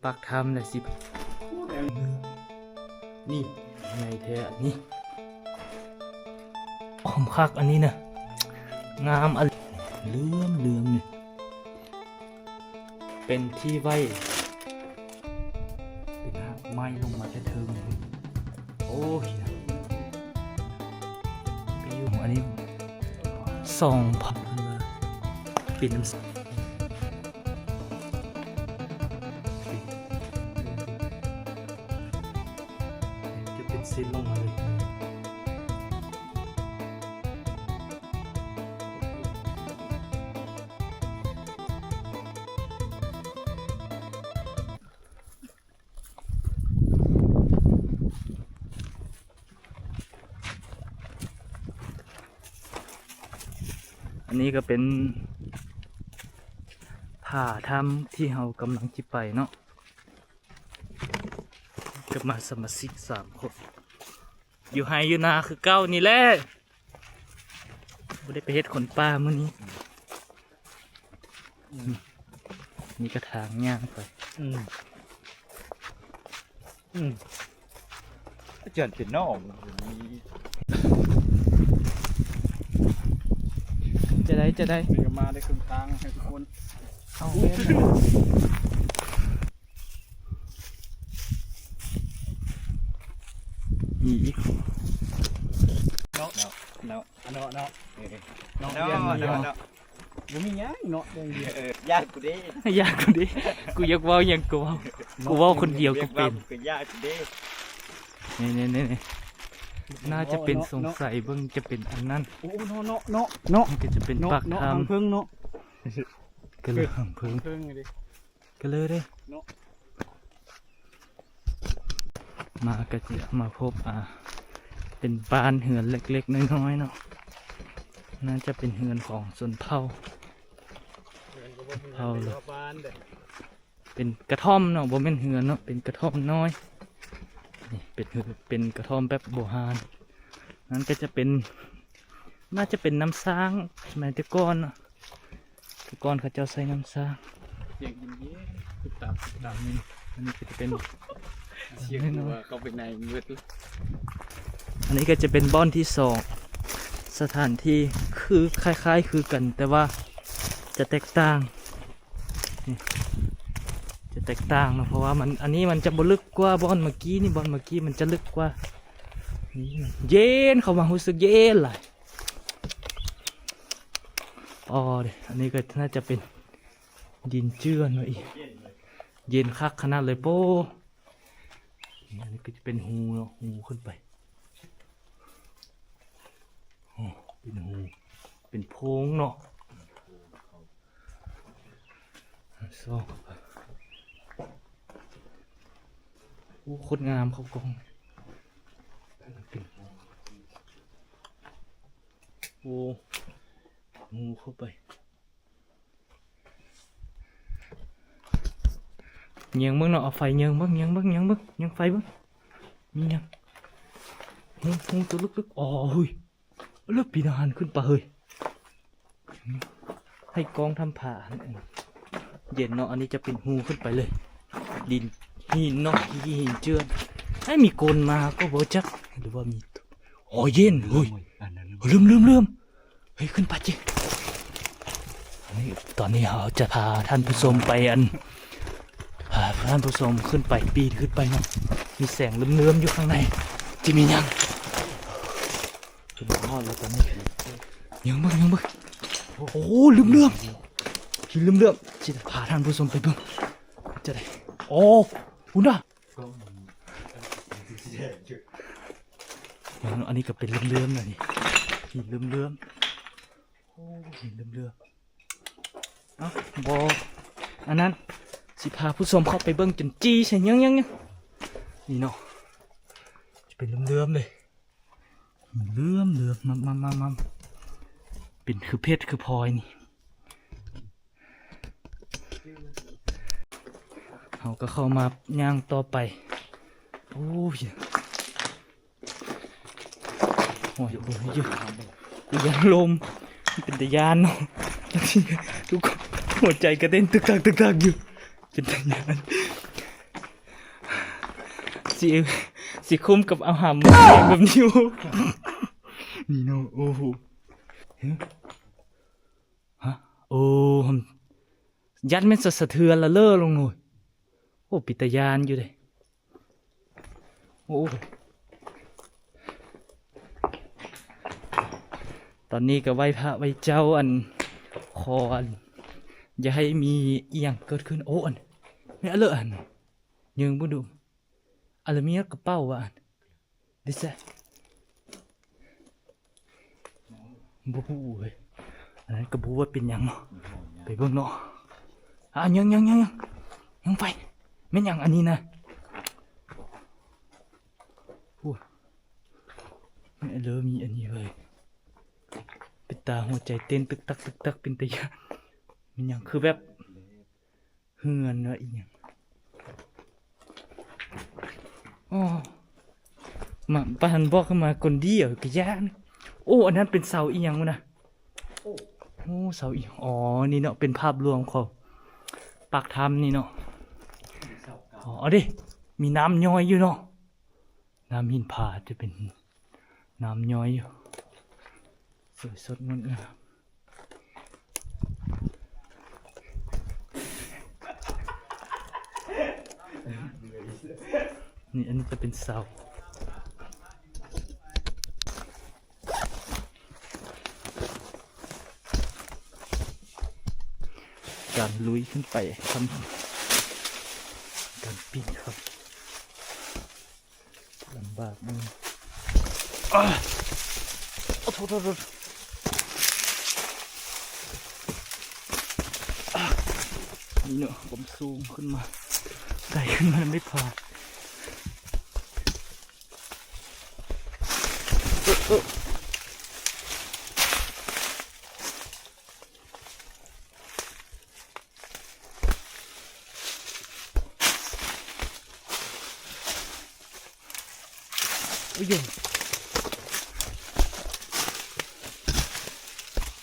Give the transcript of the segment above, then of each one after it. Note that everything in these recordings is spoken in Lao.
ປາກຖ້ຳແຫຼະຊິ ນີ້ໃຫຍ່ແທ້ອັນນີ້ ຄວາມຄັກອັນນີ້ນະ ງາມອັນ ເຫຼືອມໆ ນີ້ ເປັນທີ່ໄວ້ ເປັນຮາກໄມ້ລົງມາແຕ່ເທິງ ໂອ້ຍ ໄປຢູ່ອັນນີ້ ສອງພັນ ເປັນ ຈະເປັນເສັ້ນລົງມາເລີຍ. ອັນນີ້ກໍເປັນຜາຖ້ຳທີ່ເຮົາກຳລັງຊິໄປເນາະ ກັບມາສະມາຊິກສາມຄົນ ຢູ່ໄຮ່ຢູ່ນາຄືເກົ່ານີ້ແຫຼະ ບໍ່ໄດ້ໄປເຮັດຄົນປ່າມື້ນີ້ ອືມ ນີ້ກະທາງຍ່າງໄປ ອືມ ອືມ ອາຈານເປັນນ້ອງ ຈະໄດ້ ຈະໄດ້ ນີ້ກະມາໄດ້ເຄິ່ງທາງໃຫ້ທຸກຄົນ ເອົາແມ່ນ ມີອີກ ເນາະ ເນາະ ເນາະ ເນາະ ເນາະ ເອີ ເນາະ ເນາະ ເນາະ ເນາະ ບໍ່ມີຫຍັງເນາະ ຢ່າງດຽວ ເອີ ຢ້ານກູເດ້ ຢ້ານກູເດ້ ກູຢາກເວົ້າຫຍັງກູເວົ້າ ກູເວົ້າຄົນດຽວກູເປັນ ຢ້ານກູເດ້ ນີ້ໆໆ ໜ້າຈະເປັນ ເນາະ ສົງໄສເບິ່ງຈະເປັນອັນນັ້ນ ໂອ້ ເນາະ ເນາະ ເນາະ ເນາະ ມັນກະຈະເປັນ ເນາະ ປາກ ເນາະ ຖ້ຳ ຫາງເພິ່ງເນາະ ກະເລີຍຫາງເພິ່ງ ຫາງເພິ່ງເດ້ ກະເລີຍເດ້ ເນາະ ມາກະຈະມາພົບ ອ່າ ເປັນບ້ານເຮືອນເລັກໆນ້ອຍໆເນາະ ໜ້າຈະເປັນເຮືອນຂອງຊົນເຜົ່າ ເຜົ່າເລີຍ ເປັນກະທ່ອມເນາະ ບໍ່ແມ່ນເຮືອນເນາະ ເປັນກະທ່ອມນ້ອຍ ນີ້ເປັນເຮືອນ ເປັນກະທ່ອມແບບໂບຮານ ນັ້ນກະຈະເປັນ ໜ້າຈະເປັນນ້ຳສ້າງ ສະໄໝແຕ່ກ່ອນເນາະ ແຕ່ກ່ອນເຂົາເຈົ້າໃຊ້ນ້ຳສ້າງ ສຽງເຢັນໆ ຕຸບຕັບຕຸບຕັບ ອັນນີ້ກະຈະເປັນ ສຽງຕົວເຂົ້າໄປໃນມືດ ອັນນີ້ກະຈະເປັນບ່ອນທີສອງ ສະຖານທີ່ຄື ຄ້າຍໆຄືກັນ ແຕ່ວ່າຈະແຕກຕ່າງ ນີ້ ຈະແຕກຕ່າງເນາະ ເພາະວ່າມັນ ອັນນີ້ມັນຈະບໍ່ເລິກກວ່າບ່ອນເມື່ອກີ້ນີ້ ບ່ອນເມື່ອກີ້ມັນຈະເລິກກວ່າ ນີ້ ເຢັນ ເຂົ້າມາຮູ້ສຶກເຢັນຫຼາຍ ອໍ ເດ ອັນນີ້ກະໜ້າຈະເປັນ ດິນເຈື່ອນວ່າອີກ ເຢັນຄັກຂະໜາດເລີຍໂປ້ ນີ້ ອັນນີ້ກະຈະເປັນຮູເນາະ ຮູຂຶ້ນໄປ ໂອ້ ເປັນຮູ ເປັນໂພງເນາະ ໂອ້ ໂຄດງາມເຂົ້າກ້ອງ ເປັນ ໂອ້ ຮູເຂົ້າໄປ ແຍງເບິ່ງເນາະ ເອົາໄຟແຍງເບິ່ງ ແຍງເບິ່ງ ແຍງເບິ່ງ ແຍງໄຟເບິ່ງ ມີຫຍັງ ຫູ ຫູໂຕເລິກໆ ອໍ ເຮີ້ຍ ເລີຍ ປີນອາຫານຂຶ້ນໄປເຮີ້ຍ ໃຫ້ກ້ອງທຳພາ ເຢັນເນາະ ອັນນີ້ຈະເປັນຮູຂຶ້ນໄປເລີຍ ດິນ ຫີນເນາະ ຫີນເຈື່ອນ ໃຫ້ມີຄົນມາກໍບໍ່ຈັກ ຫຼືວ່າມີ ໂອ້ ເຢັນ ເຮີ້ຍ ເຫຼືອມໆ ເຫຼືອມ ເຮີ້ຍ ຂຶ້ນໄປຈິ ອັນນີ້ ຕອນນີ້ເຮົາຈະພາທ່ານຜູ້ຊົມໄປ ອັນ ພາທ່ານຜູ້ຊົມຂຶ້ນໄປ ປີນຂຶ້ນໄປເນາະ ມີແສງເຫຼືອມໆຢູ່ຂ້າງໃນ ຈະມີຫຍັງ ຂຶ້ນມາຮອດແລ້ວຕອນນີ້ ຍັງເບິ່ງ ຍັງເບິ່ງ ໂອ້ ເຫຼືອມໆ ຫີນເຫຼືອມໆ ຊິພາທ່ານຜູ້ຊົມໄປເບິ່ງ ຈະໄດ້ ໂອ້ ພຸ້ນນະ ອັນນີ້ກະເປັນເຫຼືອມໆນະນີ້ ຫີນເຫຼືອມໆ ໂອ້ ຫີນເຫຼືອມໆ ເອົ້າ ບໍ່ ອັນນັ້ນ ຊິພາຜູ້ຊົມເຂົ້າໄປເບິ່ງຈົນຈີ່ໃສ່ ຍັງໆໆ ນີ້ເນາະ ຈະເປັນເຫຼືອມໆເລີຍ ເຫຼືອມໆ ມາໆ ເປັນຄືເພັດຄືພອຍນີ້ ເຮົາກະເຂົ້າມາຍ່າງຕໍ່ໄປ ໂອ້ຍ ໂອ້ຍ ເບິ່ງຢູ່ ຢ້ານລົມ ເປັນຕາຢ້ານເນາະ ທຸກຄົນ ຫົວໃຈກະເຕັ້ນຕຶກຕັກ ຕຶກຕັກຢູ່ ເປັນຕາຢ້ານ ຊິ ຊິຄຸ້ມກັບເອົາຫຳແບບນີ້ ນີ້ເນາະ. ໂອ້ໂຫ ຮະ ໂອ້ ຢ້ານແມ່ນສະ ສະເທືອນລະເລີລົງໂລດ. ໂອ້ ເປັນຕາຢ້ານຢູ່ເດ້. ໂອ້ ຕອນນີ້ກໍໄຫວ້ພະໄຫວ້ເຈົ້າ ອັນ ຂໍ ອັນ ຢ່າໃຫ້ມີອີ່ຫຍັງເກີດຂຶ້ນ. ໂອ້ ອັນ ແມ່ນ ເລີ ອັນ ຍິງບໍ່ດຸ ອັນ ລະມີກະເປົາວ່າ ອັນ ດິແຊ ບໍ່ຮູ້ເວີຍ. ອັນນັ້ນກໍບໍ່ຮູ້ວ່າເປັນຫຍັງເນາະ. ໄປເບິ່ງເນາະ. ອ່າ ຍັງ ຍັງ ຍັງ ຍັງ ຍັງໄຟ. ແມ່ນຫຍັງອັນນີ້ນະ? ໂອ້ ແມ່ນເລີ ມີອັນນີ້ເວີຍ. ເປັນຕາຫົວໃຈເຕັ້ນຕຶກຕັກ ຕຶກຕັກ ເປັນຕາຢ້ານ. ແມ່ນຫຍັງ? ຄືແບບ ເຮືອນວ່າອີ່ຫຍັງ. ອໍ ມາ ປານບອກໃຫ້ມາຄົນດຽວກະຢ້ານ. ໂອ້ ອັນນັ້ນເປັນເສົາອີ່ຫຍັງວະນະ? ໂອ້ ເສົາອີ່ຫຍັງ? ອໍ ນີ້ເນາະ ເປັນພາບລວມຂອງປາກຖ້ຳນີ້ເນາະ. ອໍ ເອົາເດ້ ມີນ້ຳຍ້ອຍຢູ່ເນາະ. ນ້ຳຫີນຜາຈະເປັນນ້ຳຍ້ອຍຢູ່ ສວຍສົດງົດງາມ. ນີ້ ອັນນີ້ຈະເປັນເສົາ ການລຸຍຂຶ້ນໄປ ການປີນເຂົາ ລຳບາກເນາະ. ອາ ໂອ້ ໂທດ ໂທດ ໂທດ. ອາ ນີ້ເນາະ ຄວາມສູງຂຶ້ນມາ ໄກຂຶ້ນມານຳໄມ້ພາ. ເອີ ເອີ. ໂອ້ຍ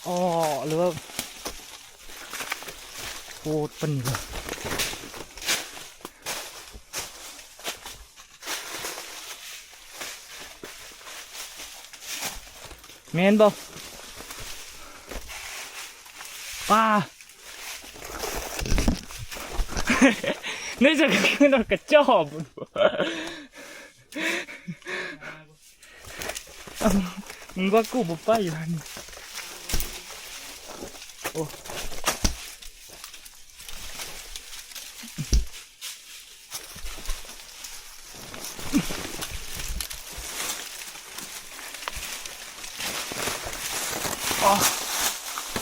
ອໍ ຫຼືວ່າໂຄດປານນີ້ວະ? ແມ່ນບໍ່? ປາ ໃນສັກຄືນອກກະຈອບ ມຶງວ່າກູບໍ່ໄປຢູ່ຫັ້ນ. ໂອ້ ໂອ້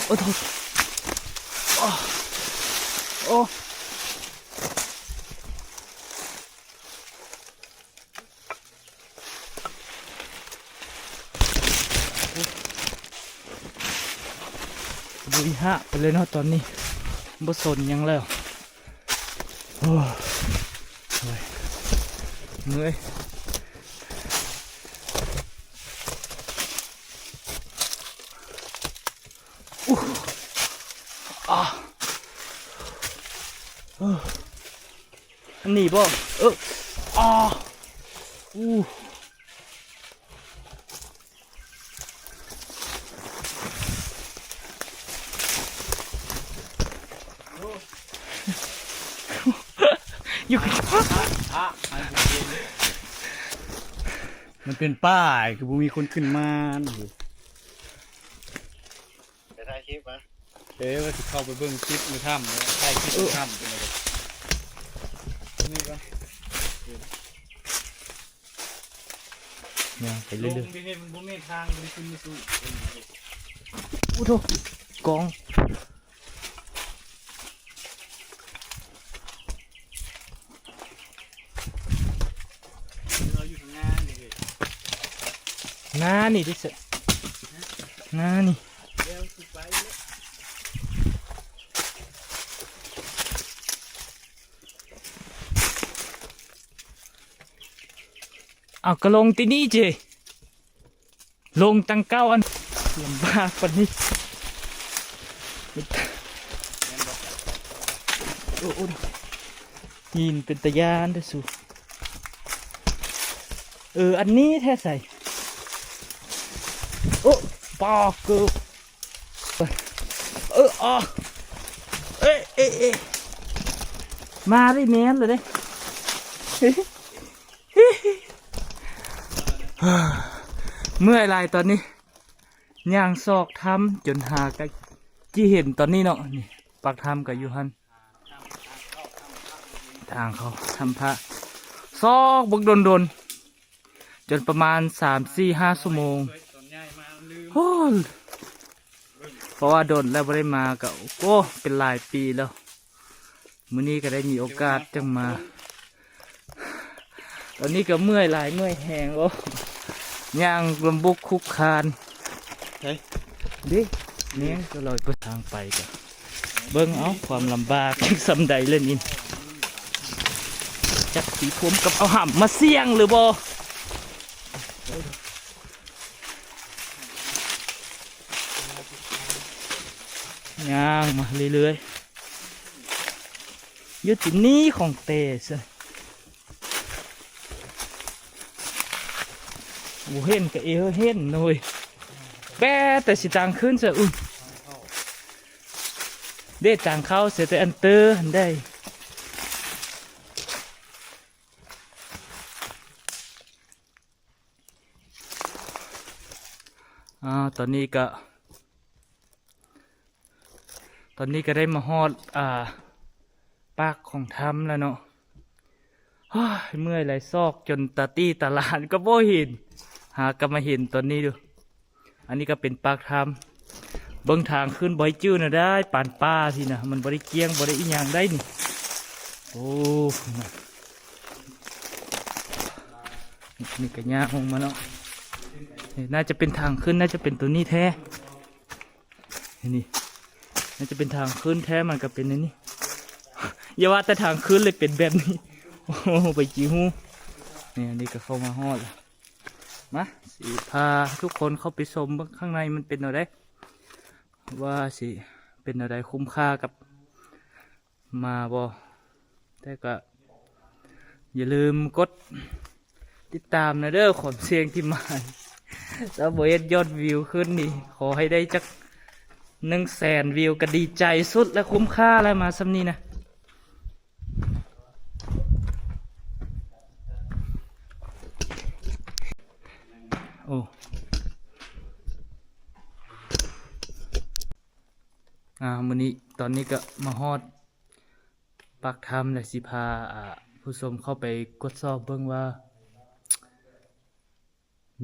ໂອ້ ໂອ້ ໂອ້. ລຸຍຫາໄປເລີຍເນາະ ຕອນນີ້ບໍ່ສົນຫຍັງແລ້ວ. ໂອ້ຍ ເມື່ອຍ. ອາ ເອີ ອັນນີ້ບໍ່? ເອີ ອາ ອູ້. ຢູ່ ມັນເປັນປ່າ ຄືບໍ່ມີຄົນຂຶ້ນມາ. ໄປຖ່າຍຄລິບມາ ເອີ ວ່າຊິເຂົ້າໄປເບິ່ງຄລິບໃນຖ້ຳ ຖ່າຍຄລິບໃນຖ້ຳ ເອີ ເປັນໄງ? ນີ້ກໍ ຍ່າງໄປເລື້ອຍໆ ລົງໄປເຮັດ ມັນບໍ່ມີທາງໄດ້ຂຶ້ນໄປສູ່. ໂອ້ໂທ ກອງ. ເຮົາຢູ່ຂ້າງໜ້ານີ້ເລີຍ ໜ້ານີ້ເດ້ ໜ້ານີ້. ເອົາ ກະລົງທີ່ນີ້ເຈ. ລົງຕັ້ງເກົ້າອັນ ລຳບາກປານນີ້. ໂອ້ ໂອ້ ຫີນເປັນຕາຢ້ານເດີ້ສູ. ເອີ ອັນນີ້ແທ້ໃສ. ໂອ້ ປາກເກີບ. ເອີ ອາ ເອ ເອ ເອ ມາໄດ້ແມ່ນແລ້ວເດ້. ເມື່ອຍຫຼາຍຕອນນີ້ ຍ່າງຊອກຖ້ຳຈົນຫາກະ ທີ່ເຫັນຕອນນີ້ເນາະ. ນີ້ ປາກຖ້ຳກະຢູ່ຫັ້ນ ທາງເຂົ້າຖ້ຳພະ ຊອກບັກດົນໆ ຈົນປະມານສາມ ສີ່ ຫ້າຊົ່ວໂມງ. ໂອ້ ເພາະວ່າດົນແລ້ວບໍ່ໄດ້ມາ ກະ ໂອ້ ເປັນຫຼາຍປີແລ້ວ. ມື້ນີ້ກະໄດ້ມີໂອກາດຈັ່ງມາ. ຕອນນີ້ກະເມື່ອຍຫຼາຍ ເມື່ອຍແຮງ. ໂອ້ ຍ່າງລຳບຸກຄຸກຄານ ເດ້ ແມ່ນ ກະລອຍເປີດທາງໄປ. ກະເບິ່ງເອົາ ຄວາມລຳບາກສ່ຳໃດແລ້ວນີ້. ຈັກສີຜົມກັບເອົາຫຳມາສ່ຽງຫຼືບໍ່. ຍ່າງມາເລື້ອຍໆ ຢູ່ທີ່ນີ້ຂອງແຕ່ຊະ ບໍ່ເຫັນກະເອເຫັນໂຫຍ. ແປແຕ່ຊິຕາງຂຶ້ນຊະ. ອຶ ເດ້ ຕາງເຂົ້າເສຍແຕ່ອັນເຕີຫັ້ນໄດ. ອາ ຕອນນີ້ກະ ຕອນນີ້ກະໄດ້ມາຮອດ ອາ ປາກຂອງຖ້ຳແລ້ວເນາະ. ໂອ້ຍ ເມື່ອຍຫຼາຍ ຊອກຈົນຕາຕີຕາຫຼານກະບໍ່ເຫັນ ຫາກະມາເຫັນຕອນນີ້ດູ. ອັນນີ້ກະເປັນປາກຖ້ຳ ເບິ່ງທາງຂຶ້ນບໍ່ໃຫ້ຈື່ນະໄດ໋ ປານປ່າຊີ້ນະ ມັນບໍ່ໄດ້ກ້ຽງ ບໍ່ໄດ້ອີ່ຫຍັງໄດ໋ນີ້. ໂອ້ ນະ ນີ້ກະຍ່າງລົງມາເນາະ. ນີ້ໜ້າຈະເປັນທາງຂຶ້ນ ໜ້າຈະເປັນໂຕນີ້ແທ້. ນີ້ ໜ້າຈະເປັນທາງຂຶ້ນແທ້ ມັນກະເປັນແນວນີ້. ຢ່າວ່າແຕ່ທາງຂຶ້ນເລີຍ ເປັນແບບນີ້. ໂອ້ ໄປຈີຮູ້. ນີ້ ອັນນີ້ກະເຂົ້າມາຮອດແລ້ວ. ມາ ຊິພາທຸກຄົນເຂົ້າໄປຊົມເບິ່ງຂ້າງໃນມັນເປັນແນວໃດ ວ່າຊິເປັນແນວໃດ ຄຸ້ມຄ່າກັບມາບໍ່. ແຕ່ກະຢ່າລືມກົດຕິດຕາມນະເດີ້ ຄວາມສ່ຽງທີ່ມາ. ຖ້າບໍ່ເຮັດຍອດວິວຂຶ້ນນີ້ ຂໍໃຫ້ໄດ້ຈັກໜຶ່ງແສນວິວກະດີໃຈສຸດແລ້ວ ຄຸ້ມຄ່າແລ້ວ ມາສ່ຳນີ້ນະ. ໂອ້ ອາ ມື້ນີ້ ຕອນນີ້ກະມາຮອດປາກຖ້ຳແລ້ວ ຊິພາ ອາ ຜູ້ຊົມເຂົ້າໄປກວດສອບເບິ່ງວ່າ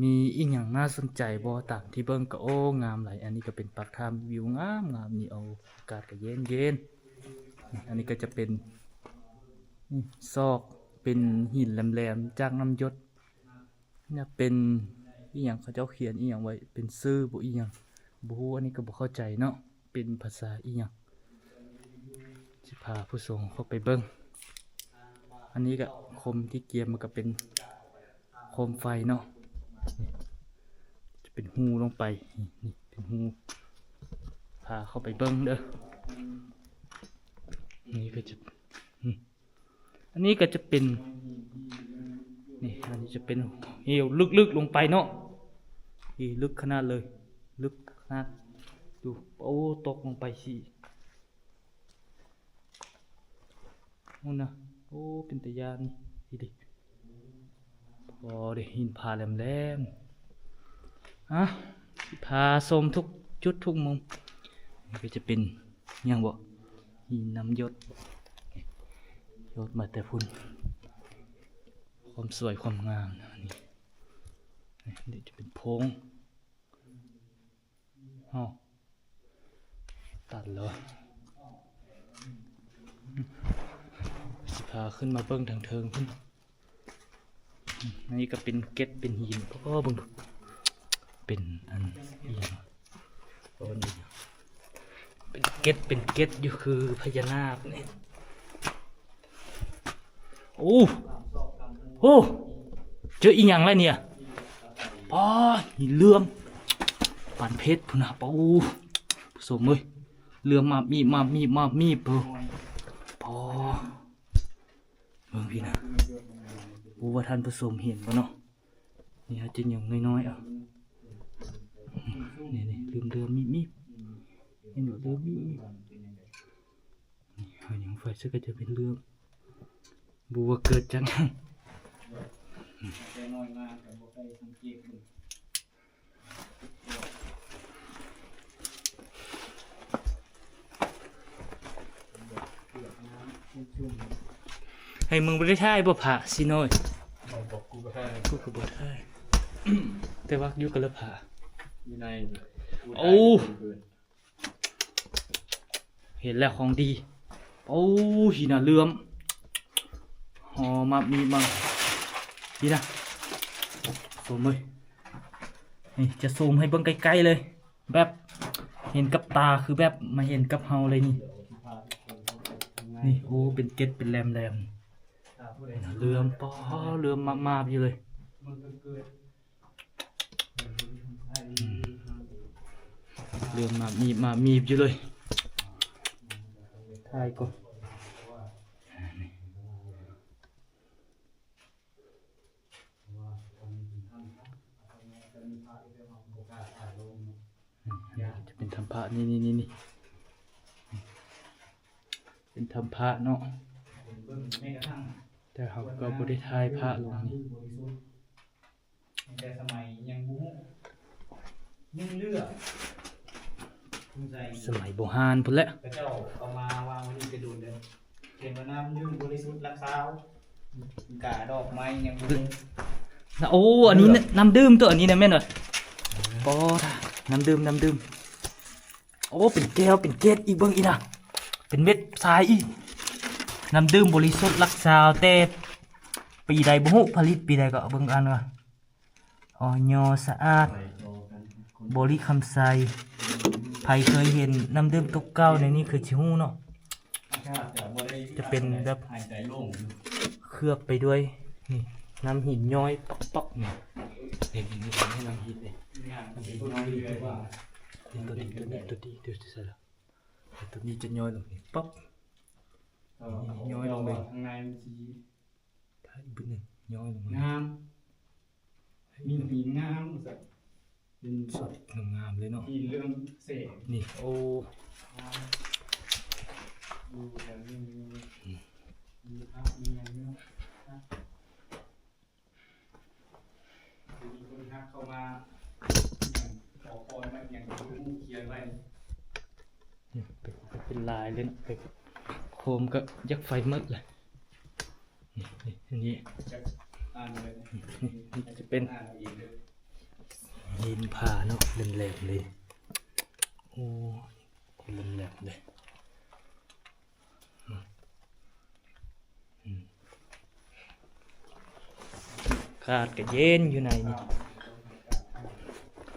ມີອີ່ຫຍັງໜ້າສົນໃຈບໍ່? ຕາມທີ່ເບິ່ງກະ ໂອ້ ງາມຫຼາຍ. ອັນນີ້ກະເປັນປາກຖ້ຳ ວິວງາມໆ ນີ້ ເອົາ ອາກາດກະເຢັນໆ. ອັນນີ້ກະຈະເປັນ ນີ້ ຊອກເປັນຫີນແຫຼມໆ ຈາກນ້ຳຢົດ. ນີ້ເປັນອີ່ຫຍັງ ເຂົາເຈົ້າຂຽນອີ່ຫຍັງໄວ້ ເປັນຊື່ບໍ່ ອີ່ຫຍັງ ບໍ່ຮູ້. ອັນນີ້ກະບໍ່ເຂົ້າໃຈເນາະ ເປັນພາສາອີ່ຫຍັງ. ຊິພາຜູ້ຊົມເຂົ້າໄປເບິ່ງ. ອັນນີ້ກະ ຄົມທີ່ກຽມມັນກະເປັນໂຄມໄຟເນາະ. ນີ້ ຈະເປັນຮູລົງໄປ. ນີ້ ນີ້ເປັນຮູ. ພາເຂົ້າໄປເບິ່ງເດີ້. ນີ້ກະຈະ ນີ້ ອັນນີ້ກະຈະເປັນ ນີ້ ອັນນີ້ຈະເປັນເຫວລຶກໆລົງໄປເນາະ. ນີ້ ລຶກຂະໜາດເລີຍ ລຶກຂະໜາດ. ດູ ໂອ້ ຕົກລົງໄປຊິ ໂອ້ນະ. ໂອ້ ເປັນຕາຢ້ານນີ້ ນີ້ເດ. ພໍເດ ຫີນຜາແຫຼມໆ. ອະ ຊິພາຊົມທຸກຈຸດທຸກມຸມ. ນີ້ກະຈະເປັນຫຍັງບໍ່ ຫີນນ້ຳຢົດ ຢົດມາແຕ່ພຸ້ນ. ຄວາມສວຍຄວາມງາມນະ ນີ້ ນີ້ຈະເປັນໂພງ. ເຮົາຕັນແລ້ວ ຊິພາຂຶ້ນມາເບິ່ງທາງເທິງພຸ້ນ. ອັນນີ້ກະເປັນເກັດເປັນຫີນ. ໂອ້ ເບິ່ງດູ ເປັນອັນອີ່ຫຍັງ ໂອ້ ນີ້ ເປັນເກັດເປັນເກັດຢູ່ ຄືພະຍານາກນີ້. ໂອ້ ໂອ້ ເຈີອີ່ຫຍັງລະເນຍ. ປ້າ ຫີນເຫຼື້ອມປານເພັດພຸ້ນນະ. ປ້າ ໂອ້ ຜູ້ຊົມເອີຍ ເຫຼື້ອມມາບມີບ ມາບມີບ ມາບມີບ. ໂອ້ ປ້າ ເບິ່ງພີ້ນະ ບໍ່ຮູ້ວ່າທ່ານຜູ້ຊົມເຫັນບໍ່ເນາະ. ນີ້ເຮົາຈະຫຍັງນ້ອຍໆ ເອົາ ນີ້ໆ ເຫຼືອມໆ ມີບໆ ເຫັນບໍ່ ເຫຼືອມມີບໆ. ນີ້ເຮົາຫຍັງໄຟຊະກໍຈະເປັນເຫຼືອມ ບໍ່ຮູ້ວ່າເກີດຈາກຫຍັງ. ໃຫ້ມຶງບໍ່ໄດ້ຖ່າຍບໍ່ພະຊິນ້ອຍ? ບໍ່ ບໍ່ ກູບໍ່ຖ່າຍ ກູກໍບໍ່ຖ່າຍ ແຕ່ວ່າຢູ່ກັນລະພະ ຢູ່ໃນ ໂອ້ ເຫັນແລ້ວຂອງດີ. ໂອ້ ຫີນນະເຫຼືອມ ຫໍ່ມາບມີບມາ ດີນະ ໂຊມເອີຍ. ນີ້ຈະຊູມໃຫ້ເບິ່ງໃກ້ໆເລີຍ ແບບເຫັນກັບຕາ ຄືແບບມາເຫັນກັບເຮົາເລີຍນີ້. ນີ້ ໂອ້ ເປັນເກັດເປັນແຫຼມໆ ເຫຼືອມ ປໍ ເຫຼືອມມາບໆຢູ່ເລີຍ. ເຫຼືອມມາບມີບ ມາບມີບຢູ່ເລີຍ. ຖ່າຍກ່ອນ ຈະເປັນຖ້ຳພະ ນີ້ໆໆ ເປັນຖ້ຳພະເນາະ ແຕ່ເຮົາກໍບໍ່ໄດ້ຖ່າຍພະລົງນີ້. ແຕ່ສະໄໝຫຍັງບໍ່ຮູ້ ຍັງເຫຼືອ ສະໄໝໂບຮານພຸ້ນແຫຼະ ເຂົາເຈົ້າເອົາມາວາງໄວ້ນີ້ແຕ່ດົນແລ້ວ ຂຽນວ່ານ້ຳດື່ມບໍລິສຸດຫຼັກຊາວ ກາດອກໄມ້ຍັງບໍ່ມີ. ໂອ້ ອັນນີ້ນ້ຳດື່ມຕົວ ອັນນີ້ນະແມ່ນບໍ່? ປອດ ນ້ຳດື່ມ ນ້ຳດື່ມ. ໂອ້ ເປັນແກ້ວເປັນເກດອີກ ເບິ່ງອີກນະ ເປັນເມັດຊາຍອີກ. ນ້ຳດື່ມບໍລິສຸດຫຼັກຊາວ ແຕ່ປີໃດບໍ່ຮູ້ ຜະລິດປີໃດກໍເບິ່ງອ່ານວ່າ ອຢ ສະອາດ ບໍລິຄຳໄຊ. ໃຜເຄີຍເຫັນນ້ຳດື່ມຕົກເກົ່າໃນນີ້ຄືຊິຮູ້ເນາະ ຈະເປັນແບບເຄືອບໄປດ້ວຍ ນີ້ ນ້ຳຫີນຍ້ອຍປັອກໆ ນີ້ ນີ້ ນີ້ ນ້ຳຫີນນີ້ ນີ້ ນີ້ ນີ້ ຕົວນີ້ ຕົວນີ້ ຕົວນີ້ ຕົວນີ້ ຕົວນີ້ຈະຍ້ອຍລົງນີ້ ປັອກ ນີ້ ຍ້ອຍລົງເລີຍ. ຖ້າອີກບຶດໜຶ່ງ ຍ້ອຍລົງມາ ງາມ ມີຫີນງາມ ເປັນຊັດງາມໆເລີຍເນາະ ຫີນເລື່ອງແສງ ນີ້ ໂອ້ ງາມ ຢູ່ແຖວນີ້ມີ ມີພະມີຫຍັງຢູ່ເນາະ. ມີຄົນທັກເຂົ້າມາ ອີຫຍັງ ຂໍພອນມາອີຫຍັງ ຂຽນໄວ້ ເປັນ ເປັນລາຍເລີຍເນາະ ໂຄມກໍຢາກໄຟໝົດແຫຼະ. ນີ້ ນີ້ ອັນນີ້ ອ່ານເລີຍ ນີ້ ນີ້ຈະເປັນ ອ່ານເອງເດີ ຫີນຜາເນາະ ແຫຼມໆເລີຍ ໂອ້ ແຫຼມໆເລີຍ. ອາກາດກໍເຢັນຢູ່ໃນນີ້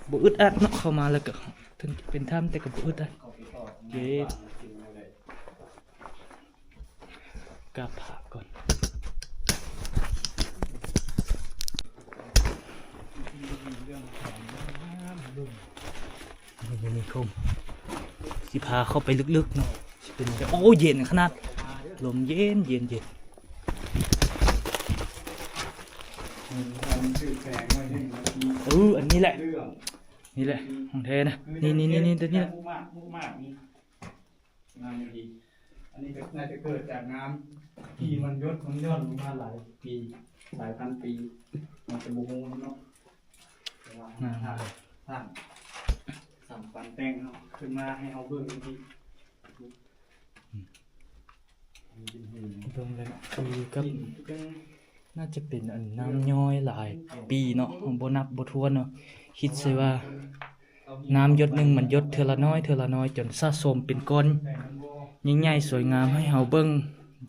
ບໍ່ອຶດອັດເນາະ ເຂົ້າມາແລ້ວກໍເຖິງເປັນຖ້ຳ ແຕ່ກໍບໍ່ອຶດອັດ ເຢັນ. ກາບພະກ່ອນ ນີ້ ນີ້ ນີ້ ຄົມ ຊິພາເຂົ້າໄປເລິກໆເນາະ ຊິເປັນ ໂອ້ ເຢັນຂະໜາດ ລົມເຢັນໆໆ. ເອີ ອັນນີ້ແຫຼະ ນີ້ແຫຼະຂອງແທ້ນະ ນີ້ໆໆ ຕົວນີ້ແຫຼະ. ງາມອີ່ຫຼີ ອັນນີ້ກໍໜ້າຈະເກີດຈາກນ້ຳທີ່ມັນຢົດ ມັນຢ່ອນລົງມາຫຼາຍປີ ຫຼາຍພັນປີ ມັນຈະບໍ່ຮູ້ເນາະ ແຕ່ວ່າທາງ ສ້າງ ສ້າງປັນແຕ່ງເຮົາຂຶ້ນມາໃຫ້ເຮົາເບິ່ງທີ່ ເບິ່ງແລ້ວຄືກັບ ໜ້າຈະເປັນອັນນ້ຳຍ້ອຍຫຼາຍປີເນາະ ເຮົາບໍ່ນັບບໍ່ຖ້ວນເນາະ ຄິດໃສ່ວ່ານ້ຳຢົດໜຶ່ງມັນຢົດເທື່ອລະນ້ອຍ ເທື່ອລະນ້ອຍ ຈົນສະສົມເປັນກ້ອນໃຫຍ່ໆ ສວຍງາມໃຫ້ເຮົາເບິ່ງ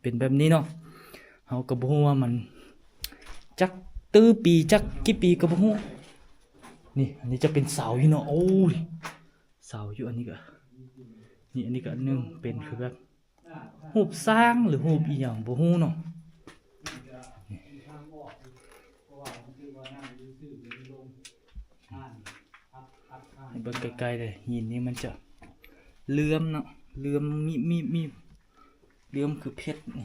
ເປັນແບບນີ້ເນາະ. ເຮົາກໍບໍ່ຮູ້ວ່າມັນຈັກຕື້ປີ ຈັກກີ່ປີກໍບໍ່ຮູ້. ນີ້ ອັນນີ້ຈະເປັນເສົາຢູ່ເນາະ ໂອ້ຍ ເສົາຢູ່ ອັນນີ້ກໍ ນີ້ ອັນນີ້ກໍອັນໜຶ່ງ ເປັນຄືແບບ ຮູບຊ້າງ ຫຼື ຮູບອີ່ຫຍັງບໍ່ຮູ້ເນາະ. ໃຫ້ເບິ່ງໃກ້ໆເລີຍ ຫີນນີ້ມັນຈະເຫຼື້ອມເນາະ ເຫຼື້ອມມີບໆໆ ເຫຼື້ອມຄືເພັດນີ້.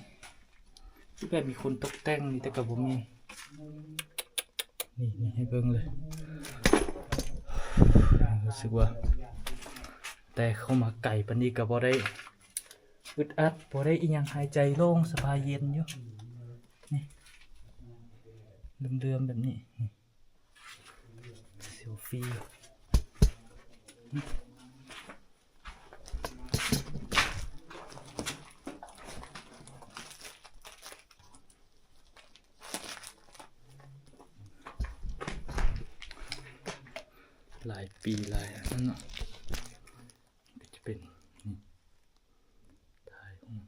ແບບມີຄົນຕົກແຕ່ງນີ້ ແຕ່ກໍບໍ່ມີ ນີ້ ນີ້ໃຫ້ເບິ່ງເລີຍ. ຮູ້ສຶກວ່າ ແຕ່ເຂົ້າມາໄກປານນີ້ກໍບໍ່ໄດ້ອຶດອັດ ບໍ່ໄດ້ອີ່ຫຍັງ ຫາຍໃຈໂລ່ງສະບາຍເຢັນຢູ່. ນີ້ ເຫຼື້ອມໆແບບນີ້ ນີ້ ເຊລຟີ. ຫຼາຍປີຫຼາຍອັນນັ້ນເນາະ ກໍຈະເປັນ ນີ້ ຖ່າຍຮູບ.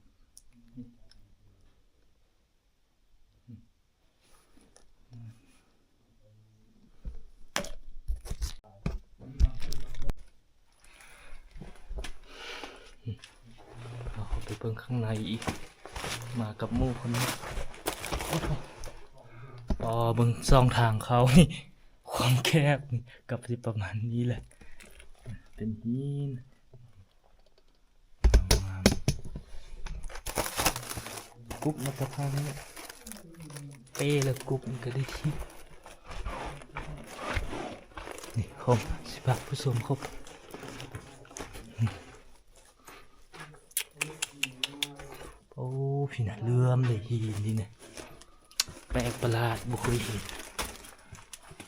ເຮົາເຂົ້າໄປເບິ່ງຂ້າງໃນອີກ ມາກັບໝູ່ຄົນນີ້. ອໍ ເບິ່ງຊ່ອງທາງເຂົ້ານີ້ ຄວາມແຄບນີ້ກໍຊິປະມານນີ້ແຫຼະ ເປັນຫີນ. ງາມໆ ກຸບມາແຕ່ທາງນີ້ ເປ້ແລ້ວກຸບມັນກໍໄດ້ທີ່. ນີ້ ຄົມ ສິບຫ້າຜູ້ຊົມຄົມ. ໂອ້ ພີ້ນະ ເຫຼື້ອມເລີຍຫີນນີ້ນະ ແປກປະຫຼາດ ບໍ່ເຄີຍເຫັນ.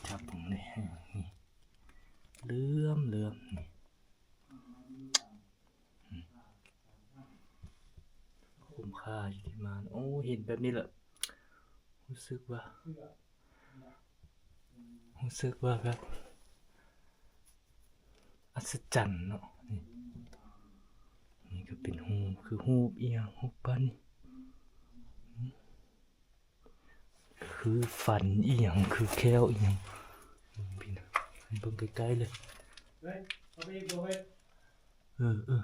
ຈັບເບິ່ງເລີຍ ນີ້ ເຫຼື້ອມໆ ນີ້. ຄຸ້ມຄ່າຢູ່ທີ່ມາ. ໂອ້ ເຫັນແບບນີ້ແຫຼະ ຮູ້ສຶກວ່າ ຮູ້ສຶກວ່າແບບອັດສະຈັນເນາະ. ນີ້ ນີ້ກໍເປັນຮູບ ຄືຮູບອີ່ຫຍັງ ຮູບປັ້ນ ຄືຟັນອີ່ຫຍັງ ຄືແຂ້ວອີ່ຫຍັງ. ເບິ່ງພີ້ນະ ເບິ່ງໃກ້ໆເລີຍ. ເອີ ເອີ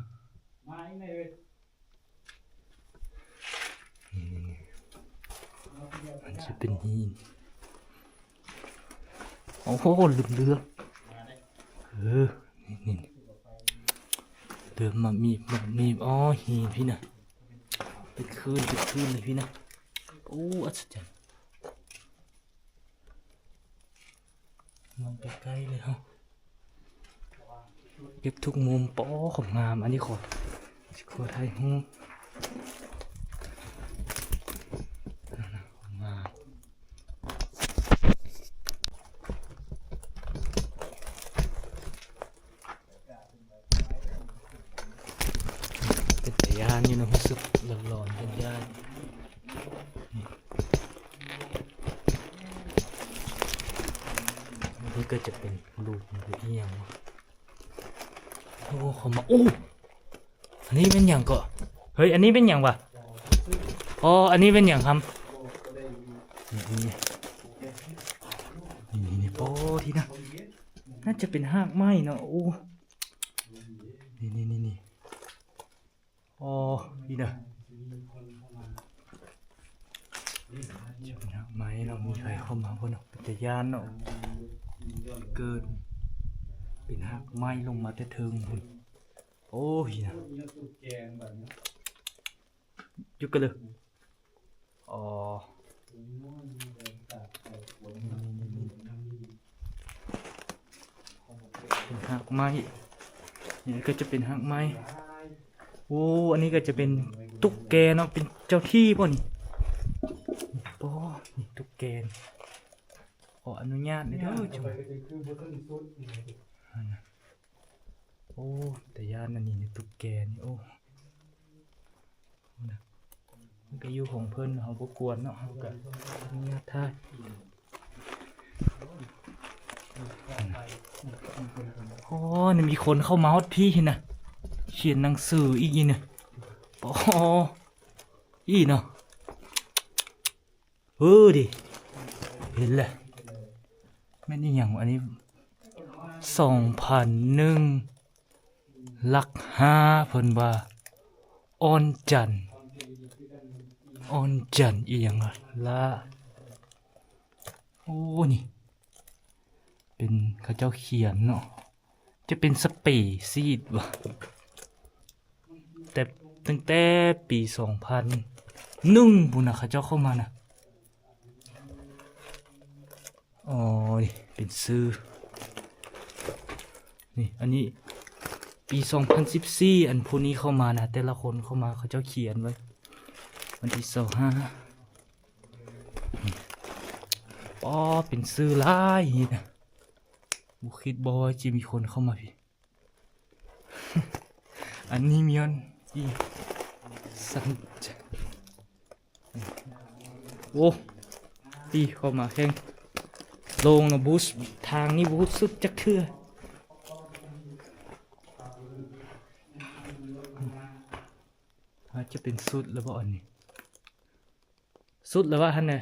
ນີ້ໆໆ ມັນຊິເປັນຫີນ. ໂອ້ໂຫ ເຫຼື້ອມໆ ເອີ ນີ້ໆ ເລີ່ມມາມີບ ມາມີບ. ອໍ ຫີນພີ້ນະ ເປັນຄື້ນ ເປັນຄື້ນເລີຍພີ້ນະ. ໂອ້ ອັດສະຈັນ ມອງໃກ້ໆເລີຍເຮົາ ເກັບທຸກມຸມ. ປໍ ຄວາມງາມ ອັນນີ້ຂໍ ຊິຂໍຖ່າຍຮູບ. ເປັນຕາຢ້ານຢູ່ເນາະ ຮູ້ສຶກຫຼອນໆ ຢ້ານໆ. ນີ້ກໍຈະເປັນຮູບອີ່ຫຍັງວະ. ໂອ້ ເຂົ້າມາ ໂອ້ ອັນນີ້ແມ່ນຫຍັງເກາະ? ເຮີ້ຍ ອັນນີ້ແມ່ນຫຍັງວະ? ອໍ ອັນນີ້ແມ່ນຫຍັງຄຳ? ນີ້ ນີ້ ນີ້ ນີ້ ປໍ ທີ່ນະ ໜ້າຈະເປັນຮາກໄມ້ເນາະ. ໂອ້ ນີ້ໆໆໆ ອໍ ນີ້ນະ ຈະເປັນຮາກໄມ້ເນາະ. ມີໃຜເຂົ້າມາບໍ່ເນາະ? ເປັນຕາຢ້ານເນາະ ເກີດເປັນຮາກໄມ້ລົງມາແຕ່ເທິງພຸ້ນ. ໂອ້ ພີ້ນະ ຢູ່ກັນເລີຍ. ອໍ ນີ້ໆໆ ເປັນຮາກໄມ້ ນີ້ກໍຈະເປັນຮາກໄມ້. ໂອ້ ອັນນີ້ກໍຈະເປັນຕຸກແກເນາະ ເປັນເຈົ້າທີ່ບໍ່ນີ້? ປໍ ນີ້ຕຸກແກ ຂໍອະນຸຍາດແດ່ເດີ. ໂອ້ ຕາຢ້ານອັນນີ້ ຕຸກແກນີ້ ໂອ້ ມັນກໍຢູ່ຂອງເພິ່ນ ເຮົາບໍ່ກວນເນາະ ເຮົາກໍອະນຸຍາດຖ່າຍ. ໂອ້ ນີ້ມີຄົນເຂົ້າມາຮອດພີ້ນະ ຂຽນໜັງສືອີກນີ້ນະ. ອໍ ອີເນາະ ເອີ ດີ ເຫັນແລ້ວ ແມ່ນອີ່ຫຍັງ ອັນນີ້ ສອງພັນໜຶ່ງ ຫຼັກຫ້າ ເພິ່ນວ່າ ອ່ອນຈັນ ອ່ອນຈັນອີ່ຫຍັງລະ ລະ ໂອ້ ນີ້ ເປັນ ເຂົາເຈົ້າຂຽນເນາະ ຈະເປັນສະເປຊີດຫວາ ແຕ່ ຕັ້ງແຕ່ປີສອງພັນ ໜຶ່ງພຸ້ນນະ ເຂົາເຈົ້າເຂົ້າມານະ. ອໍ ນີ້ເປັນຊື່ ນີ້ ອັນນີ້ປີສອງພັນສິບສີ່ ອັນຜູ້ນີ້ເຂົ້າມານະ ແຕ່ລະຄົນເຂົ້າມາ ເຂົາເຈົ້າຂຽນໄວ້ ວັນທີຊາວຫ້າ. ອໍ ເປັນຊື່ຫຼາຍນີ້ນະ ບໍ່ຄິດບໍ່ວ່າຈະມີຄົນເຂົ້າມາພີ້. ອັນນີ້ມີອັນອີ່ສັນ ໂອ້ ຕີເຂົ້າມາແຮງໂລ່ງເນາະ ບໍ່ ທາງນີ້ບໍ່ຮູ້ສຶກຈັກເທື່ອ. ອາດຈະເປັນສຸດແລ້ວບໍ່ອັນນີ້? ສຸດແລ້ວວະຫັ້ນນະ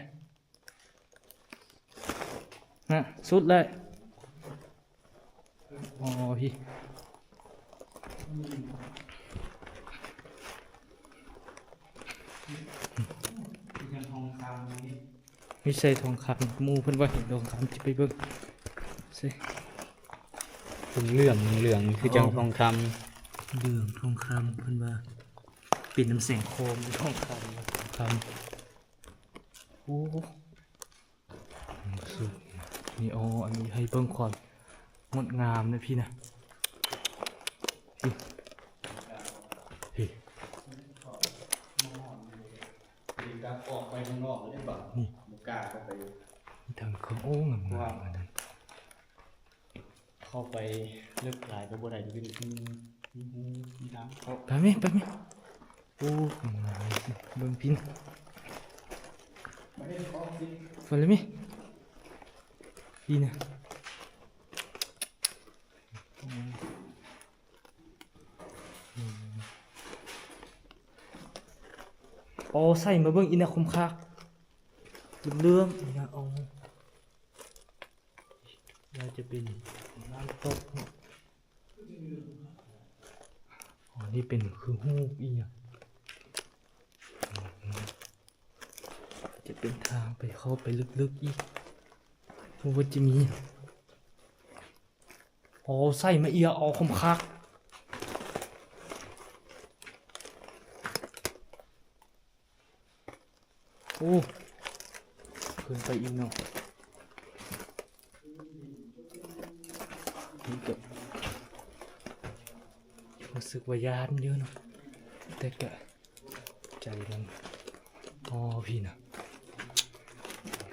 ນະ ສຸດແລ້ວ. ອໍ ພີ້ ມີໃສ່ທອງຄຳ ໝູ່ເພິ່ນວ່າເຫັນທອງຄຳ ຈະໄປເບິ່ງໃສ່ ເຫຼືອງໆ ເຫຼືອງໆ ຄື ອໍ ຈັ່ງທອງຄຳ ເຫຼືອງທອງຄຳ ເພິ່ນວ່າ ເປັນນຳແສງຄອມ ທອງຄຳ ທອງຄຳ. ໂອ້ ສຸດນີ້ ອໍ ອັນນີ້ໃຫ້ເບິ່ງຄວາມງົດງາມນະ ພີ້ນະ ພີ້ ພີ້ ນີ້ ທາງເຂົ້າ ໂອ້ ງາມໆ ອັນນັ້ນ. ເຂົ້າໄປເລິກຫຼາຍກໍບໍ່ໄດ້ ເປັນ ມີຮູມີທາງເຂົ້າ ໄປແມະ ໄປແມະ. ໂອ້ ງາມ ເບິ່ງພີ້ ໄປເລີຍແມະ ພີ້ນະ. ອໍ ໃສ່ມາເບິ່ງອີ່ນະ ຄົມຄັກ ເຫຼືອງໆ ອີ່ນະ ອໍ. ໜ້າຈະເປັນນ້ຳຕົກເນາະ ອໍ ນີ້ເປັນຄືຮູບອີ່ຫຍັງ ຈະເປັນທາງໄປ ເຂົ້າໄປເລິກໆ ອີກ ບໍ່ວ່າຈະມີ ອໍ ໃສ່ມາເອຍ ອໍ ຄົມຄັກ. ໂອ້ ຂຶ້ນໄປອີກເນາະ ນີ້ກະຮູ້ສຶກວ່າຢ້ານຢູ່ເນາະ ແຕ່ກະໃຈມັນ ອໍ ພີ້ນະ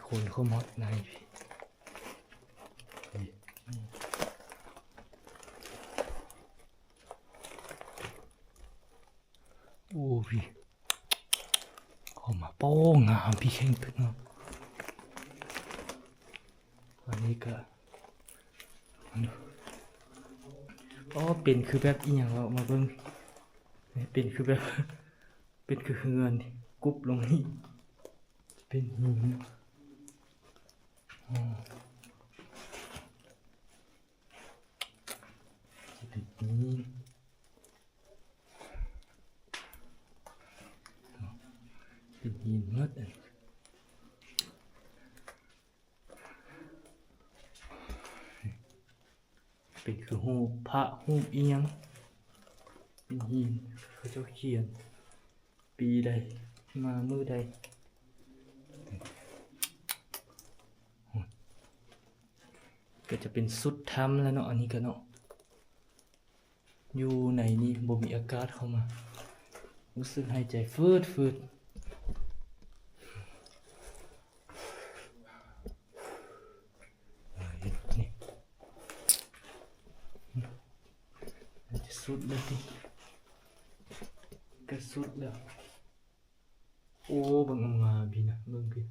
ຄົນເຂົ້າມາໃນພີ້. ໂອ້ ພີ້ ເຂົ້າມາ ໂປ້ ງາມ ພີ້ ແຂງຕຶກເນາະ ອັນນີ້ກະ ອໍ ເປັນຄືແບບອີ່ຫຍັງເນາະ ມາເບິ່ງ ເປັນຄືແບບ ເປັນຄືເຮືອນ ກຸບລົງນີ້ ເປັນຫີນ ອໍ ເປັນຫີນ ເປັນຫີນໝົດ ເປັນຄືຮູບພະ ຮູບອີ່ຫຍັງ ເປັນຫີນ ເຂົາເຈົ້າຂຽນ ປີໃດ ມາມື້ໃດ ກໍຈະເປັນສຸດຖ້ຳແລ້ວເນາະ ອັນນີ້ກໍເນາະ ຢູ່ໃນນີ້ບໍ່ມີອາກາດເຂົ້າມາ ຮູ້ສຶກຫາຍໃຈຟືດໆ. ນີ້ ຈະສຸດແລ້ວຕິ ກະສຸດແລ້ວ. ໂອ້ ເບິ່ງງາມໆ ພີ້ນະ ເບິ່ງພີ້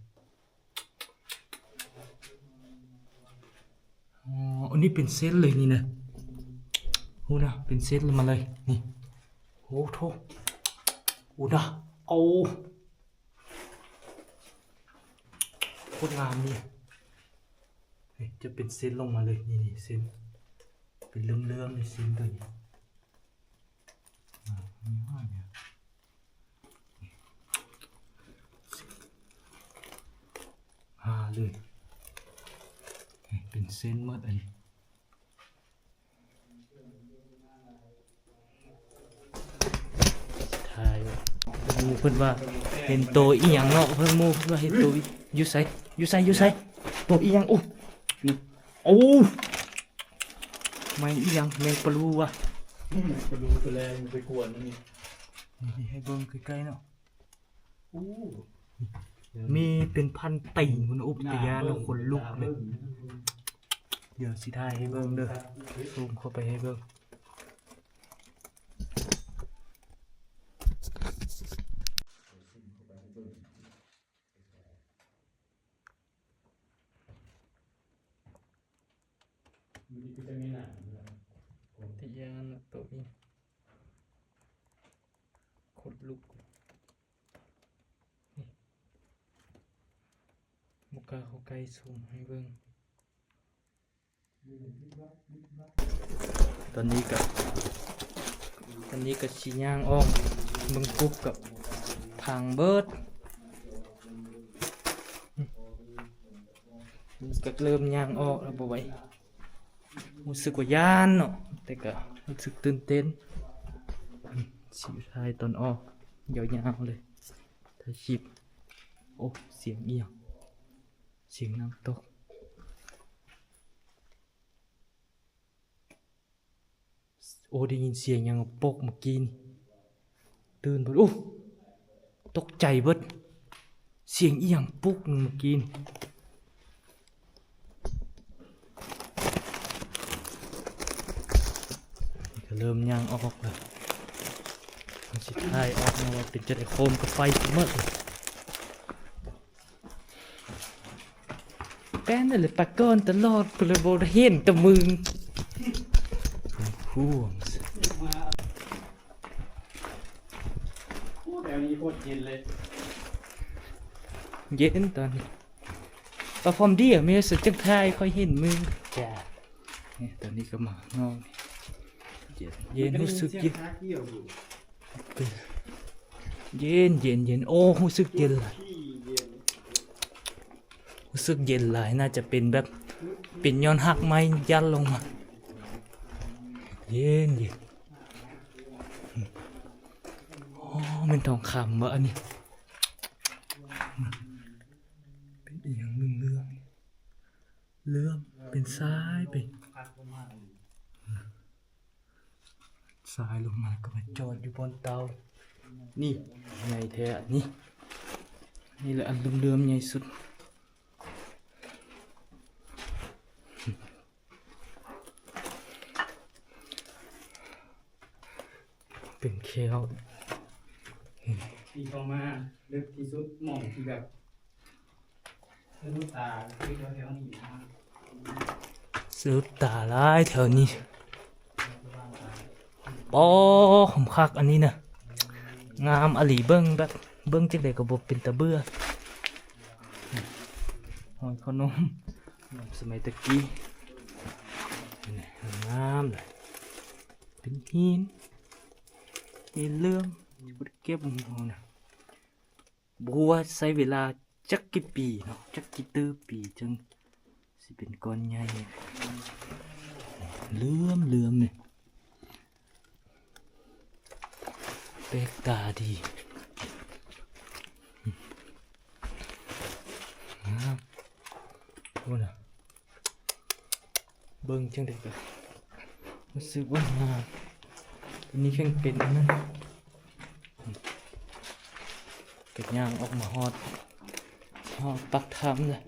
ອໍ ອັນນີ້ເປັນເສັ້ນເລີຍນີ້ນະ ໂອ້ນະ ເປັນເສັ້ນມາເລີຍນີ້ ໂອ້ໂທ້ ໂອ້ນະ ໂອ້ ໂຄດງາມນີ້ ນີ້ຈະເປັນເສັ້ນລົງມາເລີຍ ນີ້ໆ ເສັ້ນເປັນເລື່ອມໆ ເສັ້ນຕົວນີ້ ຫາເລີຍ ເປັນເສັ້ນໝົດອັນນີ້ ຖ່າຍ ເປັນໝູ່ ເພິ່ນວ່າເຫັນໂຕອີ່ຫຍັງເນາະ ເພິ່ນ ໝູ່ເພິ່ນວ່າເຫັນໂຕ ຢູ່ໃສ ຢູ່ໃສ ຢູ່ໃສ ໂຕອີ່ຫຍັງ? ໂອ້ ນີ້ ໂອ້ ແມງອີ່ຫຍັງ? ແມງປະລູວະ ປະລູ ໂຕແລງໄປກວນມັນນີ້ ນີ້ໃຫ້ເບິ່ງໃກ້ໆເນາະ. ໂອ້ ມີເປັນພັນຕີນພຸ້ນ ອຸບ ຕາຢ້ານ ຂົນລຸກເລີຍ. ດຽວຊິຖ່າຍໃຫ້ເບິ່ງເດີ ຊູມເຂົ້າໄປໃຫ້ເບິ່ງ. ຕາຢ້ານໂຕນີ້ ຂົນລຸກ ນີ້ ບໍ່ກ້າເຂົ້າໃກ້ ຊູມໃຫ້ເບິ່ງ. ຕອນນີ້ກະ ຕອນນີ້ກະຊິຍ່າງອອກເບິ່ງ ປຸບກະພັງເບິດ ກະເລີ່ມຍ່າງອອກແລ້ວ ບໍ່ໄຫວ ຮູ້ສຶກວ່າຢ້ານເນາະ ແຕ່ກະຮູ້ສຶກຕື່ນເຕັ້ນ. ຊິຖ່າຍຕອນອອກຍາວໆເລີຍ ຖ່າຍຄລິບ. ໂອ້ ສຽງອີ່ຫຍັງ? ສຽງນ້ຳຕົກ. ໂອ້ ໄດ້ຍິນສຽງຫຍັງປົກເມື່ອກີ້ນີ້ ຕື່ນເບິດ. ໂອ້ ຕົກໃຈເບິດ ສຽງອີ່ຫຍັງປຸກໜຶ່ງເມື່ອກີ້ນີ້. ກະເລີ່ມຍ່າງອອກແລ້ວ ມັນຊິຖ່າຍອອກມາວ່າເປັນຈັ່ງໃດ ໂຄມກະໄຟຊິໝົດ. ແປ້ນນັ້ນແຫຼະ ປາກອນຕະຫຼອດ ກູເລີຍບໍ່ເຫັນແຕ່ມຶງ. ໂອ້ ແຖວນີ້ໂຄດເຢັນເລີຍ ເຢັນຕອນນີ້. ປາພອມເດຍ ແມ່ນສັນຈັງຖ່າຍ ຂ້ອຍເຫັນມຶງ. ຈ້າ ນີ້ ຕອນນີ້ກະມານອນ ເຢັນ ເຢັນ ຮູ້ສຶກເຢັນ ເຢັນ ເຢັນ ເຢັນ. ໂອ້ ຮູ້ສຶກເຢັນຫຼາຍ ຮູ້ສຶກເຢັນຫຼາຍ ໜ້າຈະເປັນແບບ ເປັນຍ້ອນຮາກໄມ້ຢັນລົງມາ. ເຢັນ ເຢັນ. ໂອ້ ແມ່ນທອງຄຳບໍ່ອັນນີ້? ເປັນອີ່ຫຍັງເຫຼືອງໆ ເຫຼື້ອມເປັນສາຍໄປ. ສາຍລົງມາກະມາຈອດຢູ່ບ່ອນເຕົານີ້ ໃຫຍ່ແທ້ອັນນີ້ ນີ້ແຫຼະອັນເຫຼື້ອມໆໃຫຍ່ສຸດ. ເປັນແຂ້ວທີ່ເຂົ້າມາເລິກທີ່ສຸດ ໝ່ອງທີ່ແບບ ສະດຸດຕາຫຼາຍແຖວນີ້. ປໍ ຫອມຄັກອັນນີ້ນະ ງາມອີ່ຫຼີ ເບິ່ງແບບ ເບິ່ງຈັ່ງໃດກະບໍ່ເປັນຕາເບື່ອ. ຫອຍເຂົ້າໜົມ ສະໄໝຕະກີ້ ງາມເລີຍ ເປັນຫີນ ຫີນເຫຼື້ອມ ບໍ່ໄດ້ເກັບເອົານະ. ບໍ່ຮູ້ວ່າໃຊ້ເວລາຈັກກີ່ປີເນາະ ຈັກກີ່ຕື້ປີຈຶ່ງຊິເປັນກ້ອນໃຫຍ່ ເຫຼື້ອມໆນີ້ ແປກຕາດີ ງາມ. ໂອ້ນະ ເບິ່ງຈັ່ງໃດກະຮູ້ສຶກວ່າງາມ. ອັນນີ້ເພິ່ງເປັນອັນນັ້ນ ກະຍ່າງອອກມາຮອດ ຮອດປາກຖ້ຳລະ.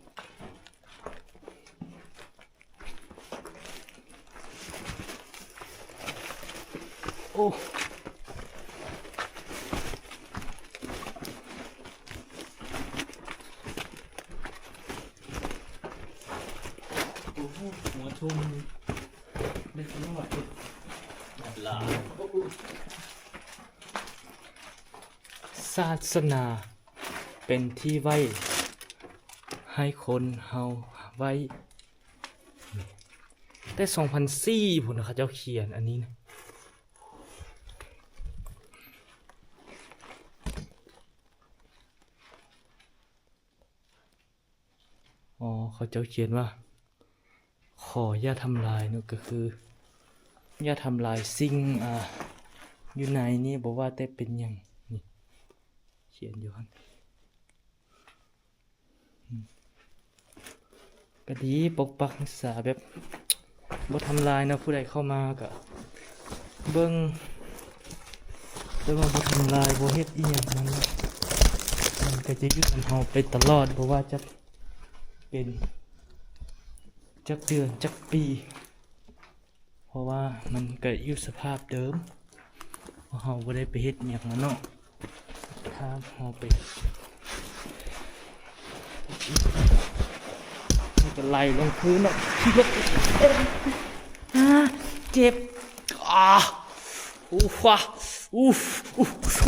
ໂອ້ ໂອ້ໂຫ ຫົວຊຸ່ມເລັກນ້ອຍຫຼາຍ. ສາສະໜາເປັນທີ່ໄວ້ໃຫ້ຄົນເຮົາໄວ້ ແຕ່ສອງພັນສີ່ພຸ້ນເຂົາເຈົ້າຂຽນອັນນີ້ນະ. ອໍ ເຂົາເຈົ້າຂຽນວ່າ ຂໍຢ່າທຳລາຍເນາະ ກະຄືຢ່າທຳລາຍສິ່ງ ອ່າ ຢູ່ໃນນີ້ ບໍ່ວ່າແຕ່ເປັນຫຍັງນີ້. ຂຽນຢູ່ຫັ້ນ ອືມ ກໍດີ ປົກປັກຮັກສາແບບບໍ່ທຳລາຍເນາະ. ຜູ້ໃດເຂົ້າມາກໍເບິ່ງ ແຕ່ວ່າບໍ່ທຳລາຍ ບໍ່ເຮັດອີ່ຫຍັງນຳ ມັນກໍຈະຢູ່ນຳເຮົາໄປຕະຫຼອດ ບໍ່ວ່າຈະເປັນຈັກເດືອນຈັກປີ. ເພາະວ່າມັນກະຢູ່ສະພາບເດີມ ເພາະເຮົາບໍ່ໄດ້ໄປເຮັດຫຍັງມັນເນາະ. ຖ້າເຮົາໄປ ມັນກະໄຫຼລົງພື້ນເນາະ. ອາ ເຈັບ ອາ ອູຟາ ອູຟ ອູຟ.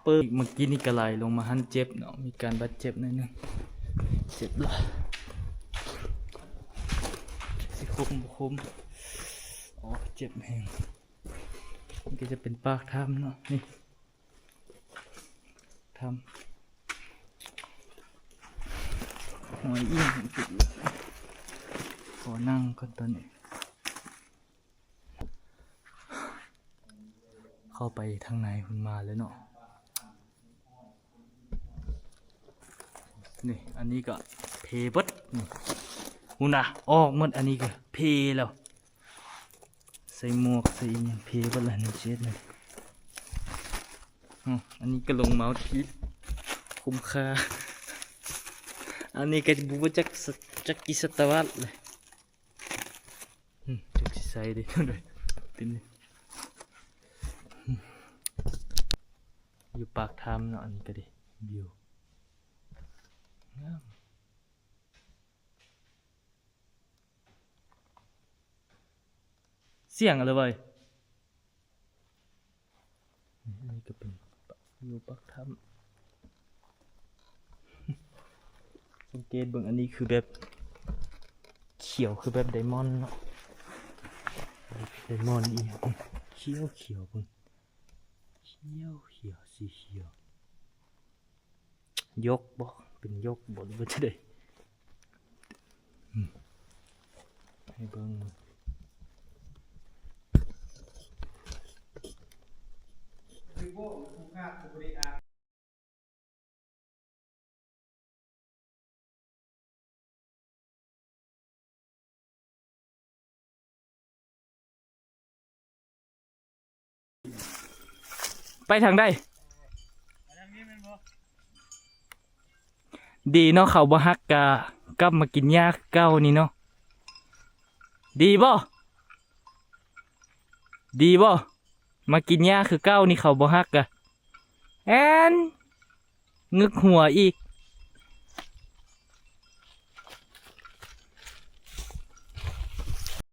ເປີດ ເມື່ອກີ້ນີ້ກະໄຫຼລົງມາຫັ້ນ ເຈັບເນາະ ມີການບາດເຈັບໜ້ອຍໜຶ່ງ ເຈັບຫຼາຍ ຊິຄົມບໍ່ຄົມ ໂອ້ ເຈັບແຮງ. ມັນກະຈະເປັນປາກຖ້ຳເນາະ ນີ້ ຖ້ຳ ຫອຍອີ່ຫຍັງ ຂໍນັ່ງກ່ອນຕອນນີ້. ເຂົ້າໄປທາງໃນພຸ້ນມາແລ້ວເນາະ ນີ້ ອັນນີ້ກະເພເບິດ ນີ້ ພຸ້ນນະ ອອກໝົດ ອັນນີ້ກະເພແລ້ວ ໃສ່ໝວກໃສ່ອີ່ຫຍັງເພເບິດລະ ນີ້ເຈັດນີ້ ອື ອັນນີ້ກະລົງມາທີ່ຄຸ້ມຄ່າ ອັນນີ້ກະບໍ່ຮູ້ຈັກ ຈັກກີ່ສະຕະວັດເລີຍ. ອືມ ຈັກຊິໃສ່ເດ້ ເປັນ ອືມ ຢູ່ປາກຖ້ຳເນາະ ອັນນີ້ກະດີ ວິວງາມ ສຽງອະໄລເວີຍ? ອັນນີ້ກະເປັນ ຢູ່ປາກຖ້ຳ ສັງເກດເບິ່ງ ອັນນີ້ຄືແບບຂຽວ ຄືແບບໄດມອນເນາະ ໄດມອນອີ່ຫຍັງ ຂຽວຂຽວເບິ່ງ ຂຽວຂຽວ ສີຂຽວ. ຍົກບໍ່ ເປັນຍົກບໍ່ ຫຼືວ່າຈັ່ງໃດ ອືມ ໃຫ້ເບິ່ງ ໄປທາງໃດ? ດີເນາະ ເຂົາບໍ່ຮັກກະກັບມາກິນຫຍ້າຄືເກົ່ານີ້ເນາະ ດີບໍ່? ດີບໍ່? ມາກິນຫຍ້າຄືເກົ່ານີ້ ເຂົາບໍ່ຮັກກະ ແອນ ງຶກຫົວອີກ.